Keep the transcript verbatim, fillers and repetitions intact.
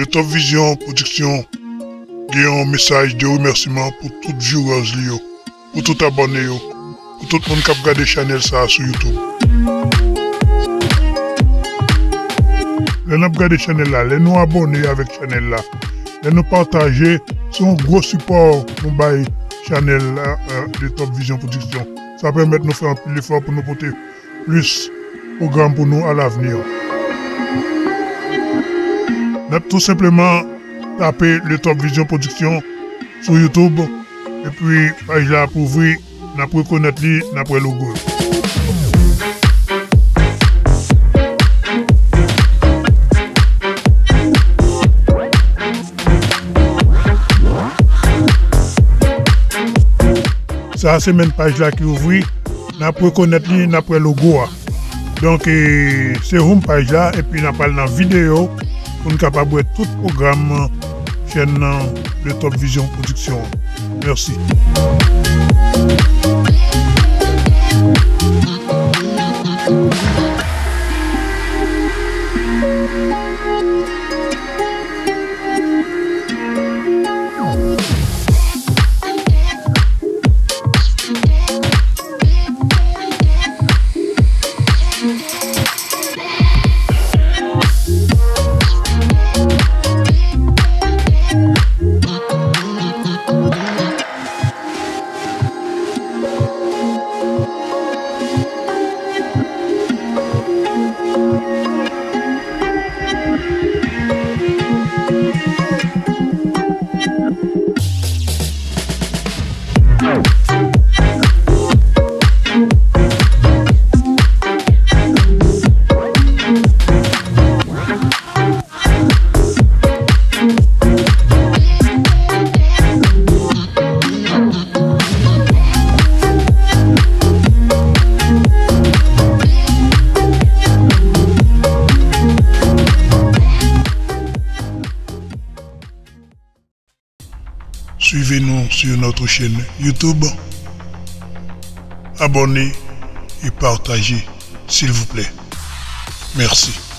Le Top Vision Production gen yon mesaj de remèsiman pou tout viewers li yo, pou tout abòne yo, pou tout moun k ap gade chanèl sa a sou YouTube. Lè n ap gade chanèl la, lè nou abòne avèk chanèl la, lè nou pataje, se yon gwo sipò nou bay chanèl la, euh, de Top Vision Production. Sa pèmèt nou fè anpil efò pou nou pote plis pwogram pou nou alavni. N ap tou senpleman tape Le Top Vision Production sou YouTube, epi paj la ap ouvri, n ap rekonèt li, n ap wè logo yo. Sa a se menm paj la ki ouvri, n ap rekonèt li, n ap wè logo a. Donk, e, se home paj la, epi n ap al nan videyo pou n kapab wè tout pwogram chèn nan, Le Top Vision Production. Mèsi. Suivez-nous sur notre chaîne YouTube. Abonnez et partagez, s'il vous plaît. Merci.